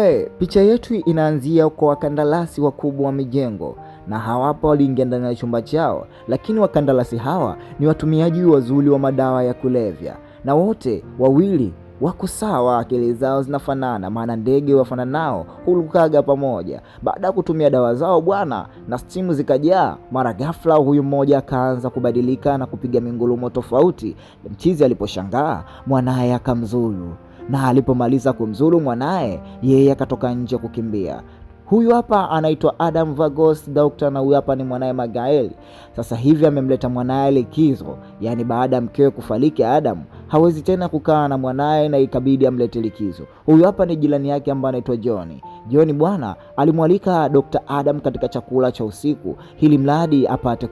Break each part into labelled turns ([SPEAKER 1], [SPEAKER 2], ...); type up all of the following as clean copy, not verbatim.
[SPEAKER 1] We, picha yetu inaanzia kwa wakandarasi wakubwa wa mijengo na hawapo waliingia ndani ya chumba chao, lakini wakandarasi hawa ni watumiaji wazuri wa madawa ya kulevya, na wote wawili wako sawa, akili zao zinafanana, maana ndege wafananao hurukaga pamoja. Baada ya kutumia dawa zao bwana, na stimu zikajaa, mara ghafla huyu mmoja akaanza kubadilika na kupiga mingurumo tofauti. Mchizi aliposhangaa, mwanaye akamzuru, na alipomaliza kumzuru mwanaye, yeye akatoka nje kukimbia. Huyu hapa anaitwa Adam Vagos Doctor, na huyu hapa ni mwanaye Magael. Sasa hivi amemleta mwanaye likizo, yaani baada ya mkewe kufariki, Adam hawezi tena kukaa na mwanaye na ikabidi amlete likizo. Huyu hapa ni jirani yake ambaye anaitwa John. John bwana alimwalika Dr. Adam katika chakula cha usiku ili mradi apate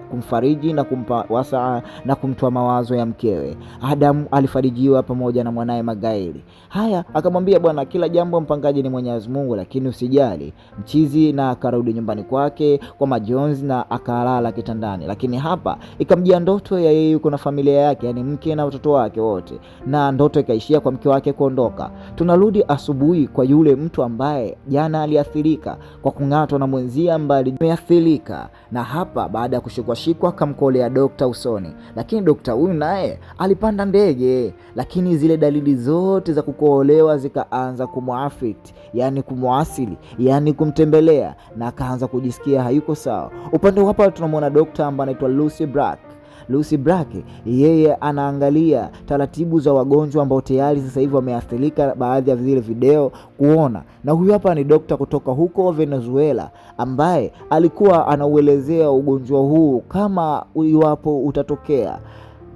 [SPEAKER 1] kumfariji na kumpa wasaa na kumtoa mawazo ya mkewe. Adam alifarijiwa pamoja na mwanaye Magaeli. Haya, akamwambia bwana, kila jambo mpangaji ni Mwenyezi Mungu, lakini usijali. Mchizi na akarudi nyumbani kwake kwa majonzi na akalala kitandani, lakini hapa ikamjia ndoto ya yeye yuko na familia yake, yani mke na watoto wake wote, na ndoto ikaishia kwa mke wake kuondoka. Tunarudi asubuhi kwa yule mtu ambaye jana aliathirika kwa kung'atwa na mwenzie ambaye ameathirika, na hapa baada ya kushikwashikwa akamkolea dokta usoni, lakini dokta huyu naye alipanda ndege, lakini zile dalili zote za kukoholewa zikaanza kumwafiti, yani kumwasili, yani kumtembelea, na akaanza kujisikia hayuko sawa. Upande hapa tunamwona dokta ambaye anaitwa Lucy Black. Lucy Black yeye anaangalia taratibu za wagonjwa ambao tayari sasa hivi wameathirika, baadhi ya zile video kuona. Na huyu hapa ni dokta kutoka huko Venezuela ambaye alikuwa anauelezea ugonjwa huu kama iwapo utatokea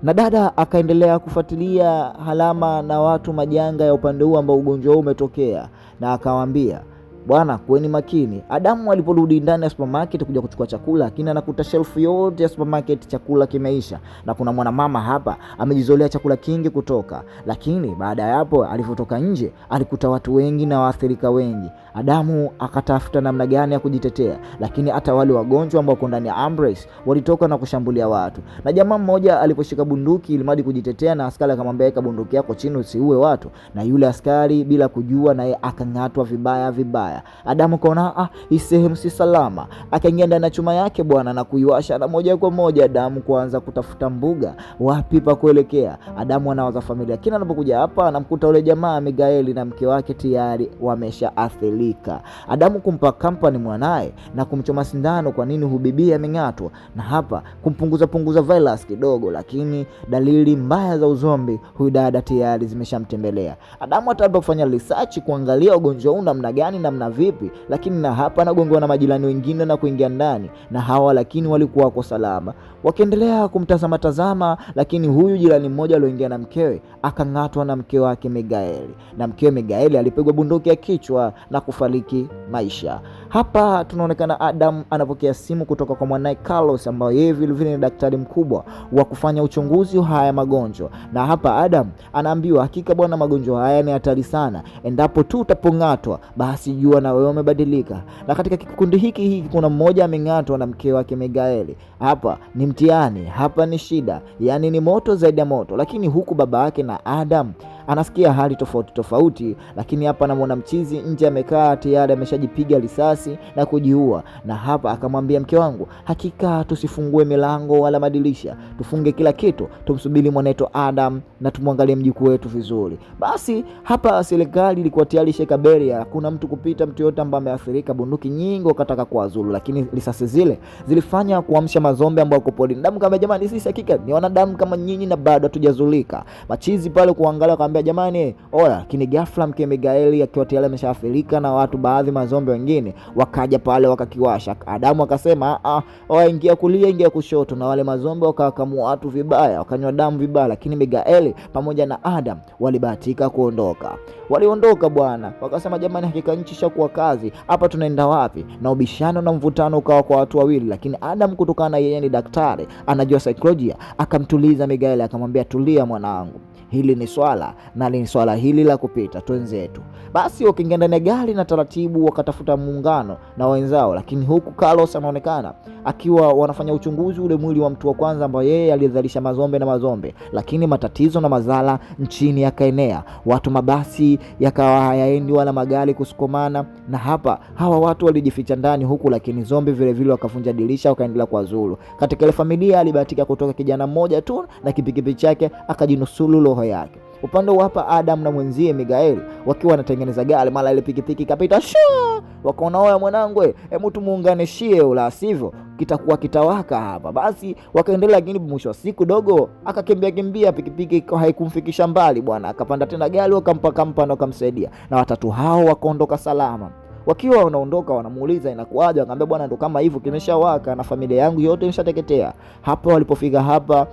[SPEAKER 1] na dada akaendelea kufuatilia halama na watu majanga ya upande huu ambao ugonjwa huu umetokea, na akawaambia bwana, kuweni makini. Adamu aliporudi ndani ya supermarket kuja kuchukua chakula, lakini anakuta shelfu yote ya supermarket chakula kimeisha, na kuna mwanamama hapa amejizolea chakula kingi kutoka. Lakini baada ya hapo, alivyotoka nje alikuta watu wengi na waathirika wengi. Adamu akatafuta namna gani ya kujitetea, lakini hata wale wagonjwa ambao wako ndani ya ambulance walitoka na kushambulia watu, na jamaa mmoja aliposhika bunduki ilimadi kujitetea, na askari akamwambia weka bunduki yako chini usiue watu, na yule askari bila kujua, naye akang'atwa vibaya vibaya. Adamu kaona ah, hii sehemu si salama, akaingia ndani ya chuma yake bwana na kuiwasha, na moja kwa moja Adamu kuanza kutafuta mbuga, wapi pa kuelekea. Adamu anawaza familia, kila anapokuja hapa anamkuta ule jamaa Migaeli na mke wake tayari wameshaathirika. Adamu kumpa kampani mwanaye na kumchoma sindano, kwa nini hubibi ameng'atwa, na hapa kumpunguza punguza virus kidogo, lakini dalili mbaya za uzombi huyu dada tayari zimeshamtembelea. Adamu hata alipofanya research kuangalia ugonjwa huu namna gani namna vipi, lakini na hapa anagongewa na majirani wengine na kuingia ndani na hawa, lakini walikuwa wako salama, wakiendelea kumtazama tazama, lakini huyu jirani mmoja alioingia na mkewe akang'atwa na mke wake Migaeli, na mkewe Migaeli alipigwa bunduki ya kichwa na kufariki maisha. Hapa tunaonekana Adam anapokea simu kutoka kwa mwanae Carlos ambaye yeye vilevile ni daktari mkubwa wa kufanya uchunguzi wa haya magonjwa, na hapa Adam anaambiwa hakika bwana, magonjwa haya ni hatari sana, endapo tu utapong'atwa basi jua na wewe umebadilika. Na katika kikundi hiki hiki kuna mmoja ameng'atwa na mke wake Migaeli. Hapa ni mtihani, hapa ni shida, yaani ni moto zaidi ya moto. Lakini huku baba yake na Adam anasikia hali tofauti tofauti, lakini hapa anamwona mchizi nje amekaa tayari ameshajipiga risasi na kujiua, na hapa akamwambia mke wangu, hakika tusifungue milango wala madirisha, tufunge kila kitu, tumsubiri mwanawetu Adam na tumwangalie mjukuu wetu vizuri. Basi hapa serikali ilikuwa tayari shekaberia, hakuna mtu kupita, mtu yote ambaye ameathirika. Bunduki nyingi wakataka kuwazuru, lakini risasi zile zilifanya kuamsha mazombe ambao wako porini. Damu kama jamani, sisi hakika ni wanadamu kama nyinyi na bado hatujazulika. Machizi pale kuangalia, akamwambia jamani, oya. Lakini ghafla mke Migaeli akiwa tayari ameshaathirika na watu baadhi mazombe wengine wakaja pale wakakiwasha. Adamu akasema ah, oya, ingia kulia, ingia kushoto, na wale mazombe wakawakamua watu vibaya, wakanywa damu vibaya, lakini Migaeli pamoja na Adam walibahatika kuondoka. Waliondoka bwana, wakasema jamani, hakika nchi ishakuwa kazi hapa, tunaenda wapi? Na ubishano na mvutano ukawa kwa watu wawili, lakini Adam kutokana yeye ni daktari, anajua saikolojia, akamtuliza Migaeli, akamwambia tulia mwanangu, hili ni swala na ni swala hili la kupita, twenzetu. Basi wakaingia ndani ya gari na taratibu wakatafuta muungano na wenzao, lakini huku Carlos anaonekana akiwa wanafanya uchunguzi ule mwili wa mtu wa kwanza ambaye yeye alidhalisha mazombe na mazombe, lakini matatizo na madhara nchini yakaenea, watu mabasi yakawa hayaendi wala magari kusukumana, na hapa hawa watu walijificha ndani huku, lakini zombi vile vile wakavunja dirisha wakaendelea kuwazuru. Katika ile familia alibahatika kutoka kijana mmoja tu na kipikipi chake akajinusuru roho yake. Upande wa hapa Adam na mwenzie Miguel wakiwa wanatengeneza gari, mara ile pikipiki ikapita shoo, wakaona oya, mwanangu, hebu tumuunganishie, la sivyo kitakuwa kitawaka hapa. Basi wakaendelea, lakini mwisho wa siku dogo akakimbia kimbia, pikipiki haikumfikisha mbali bwana, akapanda tena gari, wakampa kampa na wakamsaidia, na watatu hao wakaondoka salama. Wakiwa wanaondoka wanamuuliza inakuwaje, akamwambia bwana, ndo kama hivyo kimeshawaka na familia yangu yote imeshateketea. Hapa walipofika hapa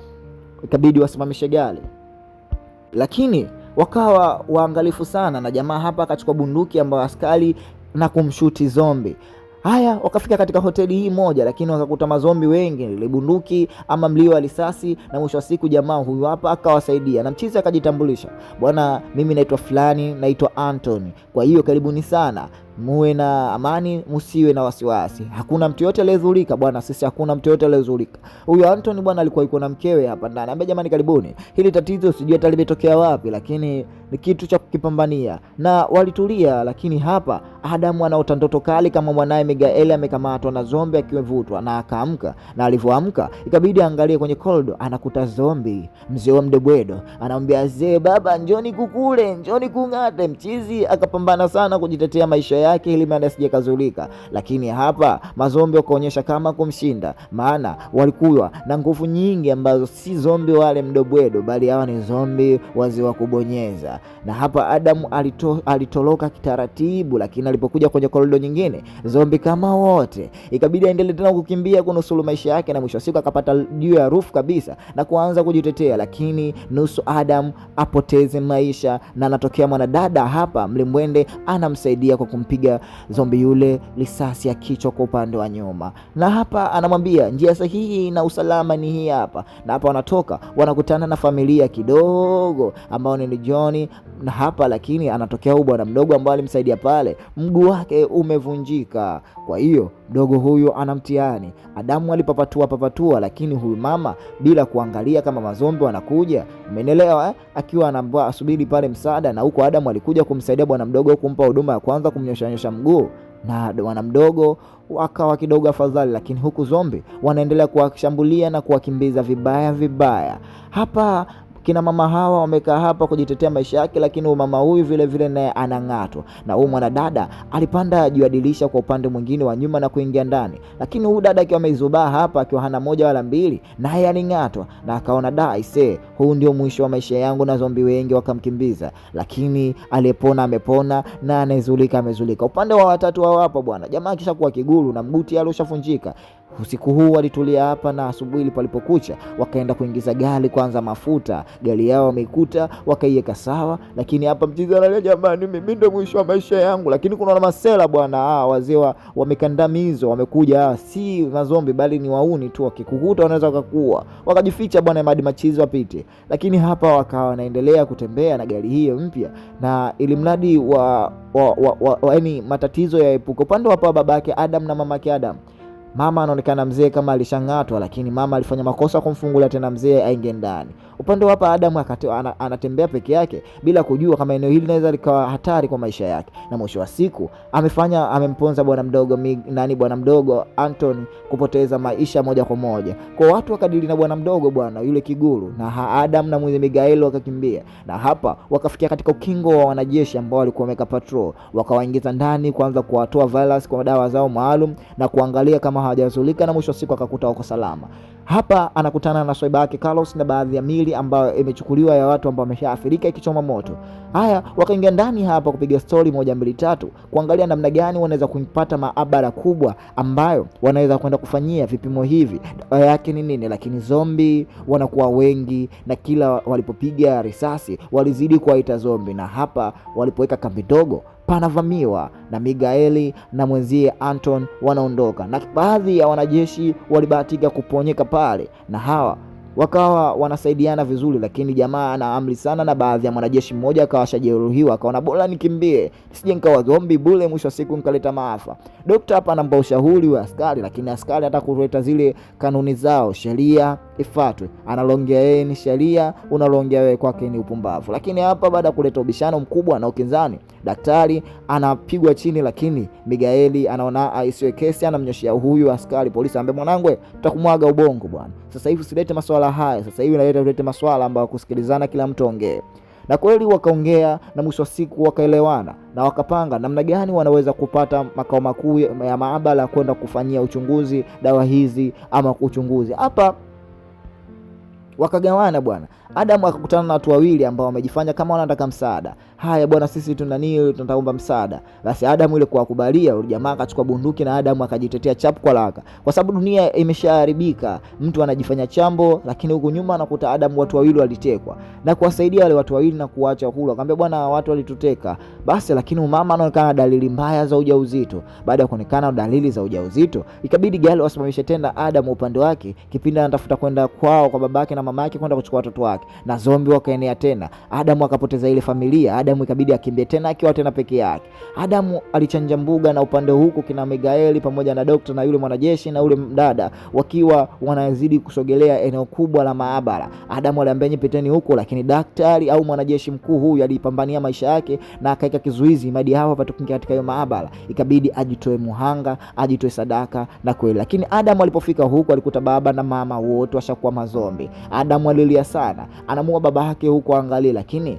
[SPEAKER 1] ikabidi wasimamishe gari, lakini wakawa waangalifu sana, na jamaa hapa akachukua bunduki ambayo askari na kumshuti zombi. Haya, wakafika katika hoteli hii moja, lakini wakakuta mazombi wengi, ile bunduki ama mlio wa risasi, na mwisho wa siku jamaa huyu hapa akawasaidia, na mchizi akajitambulisha, bwana, mimi naitwa fulani, naitwa Anthony, kwa hiyo karibuni sana, muwe na amani, msiwe na wasiwasi, hakuna mtu yote aliyedhurika bwana, sisi hakuna mtu yote aliyedhurika. Huyu Anthony bwana alikuwa yuko na mkewe hapa ndani, ambaye jamani, karibuni, hili tatizo sijui hata limetokea wapi, lakini ni kitu cha kukipambania, na walitulia. Lakini hapa Adamu anaota ndoto kali kama mwanaye Miguel amekamatwa na zombi akivutwa, na akaamka, na alivyoamka ikabidi aangalie kwenye koldo, anakuta zombi mzee wa mdebwedo, anamwambia zee, baba njoni kukule, njoni kung'ate. Mchizi akapambana sana kujitetea maisha yake ili maana asije kazulika, lakini hapa mazombi wakaonyesha kama kumshinda, maana walikuwa na nguvu nyingi ambazo si zombi wale mdobwedo, bali hawa ni zombi wazee wa kubonyeza. Na hapa Adamu alitoroka kitaratibu, lakini alipokuja kwenye korido nyingine zombi kama wote, ikabidi aendelee tena kukimbia kunusuru maisha yake, na mwisho wa siku akapata juu ya roof kabisa na kuanza kujitetea, lakini nusu Adam apoteze maisha, na anatokea mwanadada hapa mlimbwende anamsaidia kwa kumpiga zombi yule risasi ya kichwa kwa upande wa nyuma, na hapa anamwambia njia sahihi na usalama ni hii hapa. Na hapa wanatoka wanakutana na familia kidogo ambao ni John na hapa lakini anatokea huyu bwana mdogo ambaye alimsaidia pale, mguu wake umevunjika. Kwa hiyo mdogo huyu ana mtihani. Adamu alipapatua papatua, lakini huyu mama bila kuangalia kama mazombi wanakuja, umeelewa eh? Akiwa anaambiwa asubiri pale msaada, na huko Adamu alikuja kumsaidia bwana mdogo, kumpa huduma ya kwanza, kumnyoshanyosha mguu na bwana mdogo akawa kidogo afadhali, lakini huku zombi wanaendelea kuwashambulia na kuwakimbiza vibaya vibaya. Hapa kina mama hawa wamekaa hapa kujitetea maisha yake, lakini mama huyu vile vile naye anang'atwa. Na huyu mwanadada alipanda juu ya dirisha kwa upande mwingine wa nyuma na kuingia ndani, lakini huyu dada akiwa ameizubaa hapa, akiwa hana moja wala mbili, naye aling'atwa na akaona da ise, huu ndio mwisho wa maisha yangu, na zombi wengi wakamkimbiza, lakini aliyepona amepona na anayezulika amezulika. Upande wa watatu hao hapa bwana, jamaa akishakuwa kiguru na mguu tayari ushafunjika. Usiku huu walitulia hapa na asubuhi palipokucha wakaenda kuingiza gari kwanza mafuta. Gari yao wameikuta wakaiweka sawa, lakini hapa mchizi analia, jamani, mimi ndio mwisho wa maisha yangu. Lakini kuna masela bwana, wazee wa mikandamizo wamekuja, si mazombi bali ni wauni tu, wakikukuta wanaweza wakakuua. Wakajificha bwana, hadi machizi wapite. Lakini hapa wakawa wanaendelea kutembea na gari hiyo mpya, na ili mradi wa yaani matatizo yaepuke. Upande wa babake Adam na mamake Adam, mama anaonekana mzee kama alishang'atwa, lakini mama alifanya makosa kumfungulia tena mzee aingie ndani. Upande wa hapa Adam anatembea peke yake bila kujua kama eneo hili linaweza likawa hatari kwa maisha yake, na mwisho wa siku amemponza bwana mdogo bwana mdogo Anthony kupoteza maisha moja kwa moja. Kwa watu wakadili na bwana mdogo bwana yule kiguru, na Adam na mwenye Miguel wakakimbia, na hapa wakafikia katika ukingo wa wanajeshi ambao walikuwa wameka patrol, wakawaingiza ndani kuanza kuwatoa virus kwa dawa zao maalum na kuangalia kama hawajazulika, na mwisho wa siku akakuta wako salama. Hapa anakutana na swaiba yake Carlos na baadhi ya mili ambayo imechukuliwa ya watu ambao wameshaathirika ikichoma moto. Haya, wakaingia ndani hapa kupiga stori 1 2 3, kuangalia namna gani wanaweza kuipata maabara kubwa ambayo wanaweza kwenda kufanyia vipimo hivi, dawa yake ni nini. Lakini zombi wanakuwa wengi, na kila walipopiga risasi walizidi kuwaita zombi, na hapa walipoweka kambi ndogo panavamiwa na Miguel na mwenzie Anton wanaondoka, na baadhi ya wanajeshi walibahatika kuponyeka pale, na hawa Wakawa wanasaidiana vizuri, lakini jamaa ana amri sana, na baadhi ya mwanajeshi mmoja akawa ashajeruhiwa, akaona bora nikimbie nisije nikawa zombi bure, mwisho wa siku nikaleta maafa. Dokta hapa anampa ushauri wa askari, lakini askari hata kuleta zile kanuni zao, sheria ifuatwe. Analongea yeye ni sheria, unalongea wewe kwake ni upumbavu. Lakini hapa baada ya kuleta ubishano mkubwa na ukinzani, daktari anapigwa chini, lakini Migaeli anaona isiwe kesi, anamnyoshia huyu askari polisi, ambaye mwanangu, tutakumwaga ubongo bwana. Sasa hivi usilete maswala haya, sasa hivi naleta ulete maswala ambayo kusikilizana, kila mtu ongee. Na kweli wakaongea, na mwisho wa siku wakaelewana na wakapanga namna gani wanaweza kupata makao makuu ya maabara kwenda kufanyia uchunguzi dawa hizi ama uchunguzi hapa. Wakagawana bwana. Adamu akakutana na watu wawili ambao wamejifanya kama wanataka msaada. Haya bwana, sisi tuna nini, tunataomba msaada. Basi Adamu ile kuwakubalia, yule jamaa akachukua bunduki na Adamu akajitetea chap kwa laka, kwa sababu dunia imeshaharibika. Mtu anajifanya chambo, lakini huku nyuma anakuta Adamu watu wawili walitekwa, na kuwasaidia wale watu wawili na kuwaacha huru. Akamwambia bwana, watu walituteka. Basi lakini mama anaonekana dalili mbaya za ujauzito. Baada ya kuonekana dalili za ujauzito, ikabidi gari wasimamishe tena Adamu upande wake, kipindi anatafuta kwenda kwao kwa babake na mama yake kwenda kuchukua watoto wake, na zombi wakaenea tena. Adamu akapoteza ile familia. Adamu ikabidi akimbie tena akiwa tena peke yake. Adamu alichanja mbuga na upande huku kina Migaeli pamoja na dokta na yule mwanajeshi na yule mdada wakiwa wanazidi kusogelea eneo kubwa la maabara. Adamu aliambia nyinyi piteni huko, lakini daktari au mwanajeshi mkuu huyu alipambania maisha yake na akaweka kizuizi madi hawa wapate kuingia katika hiyo maabara. Ikabidi ajitoe muhanga, ajitoe sadaka na kweli. Lakini Adamu alipofika huku alikuta baba na mama wote washakuwa mazombi. Adamu alilia sana, anamuua baba yake huko angalia. Lakini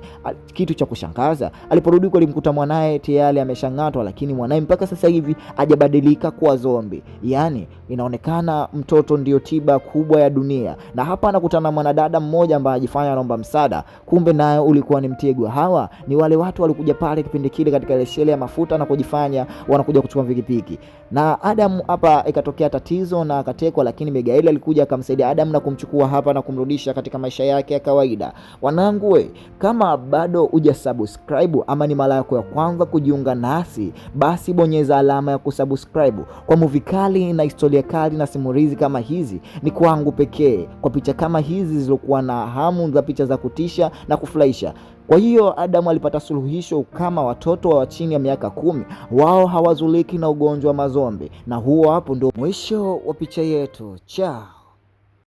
[SPEAKER 1] kitu cha kushangaza, aliporudi alimkuta mwanaye tayari ameshang'atwa, lakini mwanaye mpaka sasa hivi hajabadilika kuwa zombi. Yani inaonekana mtoto ndio tiba kubwa ya dunia. Na hapa anakutana na mwanadada mmoja ambaye anajifanya anaomba msaada, kumbe naye ulikuwa ni mtego. Hawa ni wale watu walikuja pale kipindi kile katika ile shele ya mafuta na kujifanya wanakuja kuchukua pikipiki. Na Adamu hapa ikatokea tatizo na akatekwa, lakini Migaeli alikuja akamsaidia Adamu na kumchukua hapa na kumrudisha katika maisha yake ya kawaida. Wanangu we, kama bado hujasubscribe ama ni mara yako ya kwanza kujiunga nasi, basi bonyeza alama ya kusubscribe kwa movie kali na historia kali na simulizi kama hizi. Ni kwangu pekee, kwa picha kama hizi zilizokuwa na hamu za picha za kutisha na kufurahisha. Kwa hiyo Adamu alipata suluhisho kama watoto wa chini ya miaka 10 wao hawazuliki na ugonjwa wa mazombi. Na huo hapo ndio mwisho wa picha yetu. Chao.